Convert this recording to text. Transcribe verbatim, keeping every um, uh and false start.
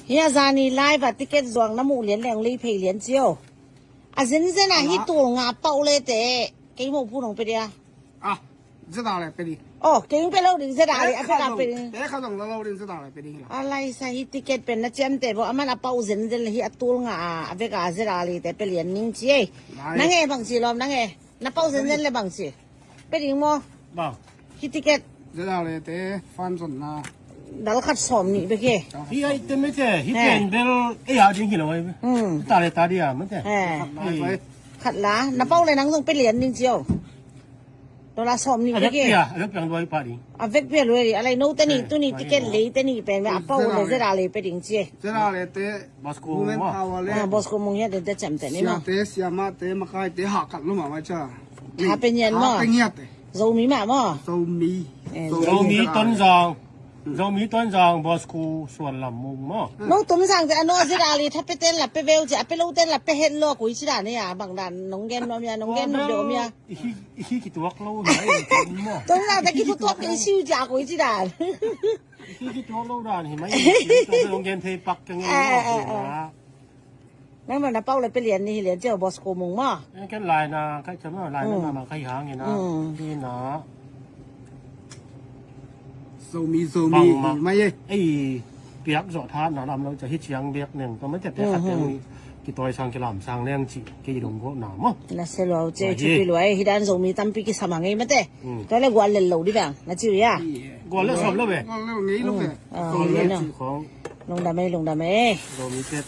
Hi a zani live a ticket zuang na muh lian leng lei phei lian cio. A zenzen a hi tul nga pauh le te. Kei mo pu nong pe dia. Ah, zeta le pe di. Oh, kei pe lo ding zeta le a pe ka pe ding. Te kha dong lo ding zeta le pe ding la. A lai sa hi ticket pen na ciam te bo aman a pauh zenzen le hi a tul nga a a vek a zeta le te pe lian ning ci ei. Nang e bang ci lom nang e. Na pauh zenzen le bang ci. Pe ding mo. Bang. Hi ticket. Zeta le te fan zon na. Dal khat sawm nih bek hi. Hi ai te mete hi pen bel ei a ding hi lo ai. Hmm. Ta le ta dia mete. Khat la na pauh le nang zong pe lian ding cio. Dollar sawm nih bek hi. A vek pia a vek piang duai pa ding. A vek pia luai a lai no te nih tu nih ticket lei te nih pen a pauh le zeta le pe ding ci. Zeta le te. Bosco Mung maw? Ah, Bosco Mung hi a, den te cem te ni maw? Siate, siamate, makaite, hahkat lo mah mai ca. Ha pe ngiat maw? Ha pe ngiat e. Zomi mah maw? Zomi. Eh, Zomi Zomi Tonzang. Zomi Tonzang, Bosco Suan Lam Mung maw? No Tonzang te a no a zeta le tha pe ten la pe veu ci a pe lo ten la pe het lo a koi ci dan e a bang dan nong gen nuam ia nong gen nuam deuh om ia. I khi, i khi kituak lo hi ai maw? Tonzang te kituak kei siu ci a koi ci dan. Kiki tuak lo dan hi mai. Kiki tuak lo gen thei pak keng. Eh, eh, eh. Nang na pauh le pe lian ni hi lian cio Bosco Mung maw? Ken lai na kai cam lai na ma kai hang ina. Ina. Zomi Zomi mai e. Ei piak zo tha na lam lo ca hi ciang biak neng to mai te te khat teng ni. Kitoi sang kilam sang leng ci kei dong go na maw? Na se lo ce chupi lo ai hi dan Zomi tampi kisam a ngei mate. Tua le gual lel lo di bang na ciu ia. Gual le sawm lo be. Gual le ngei lo be. Lungdam e, lungdam e. Zomi te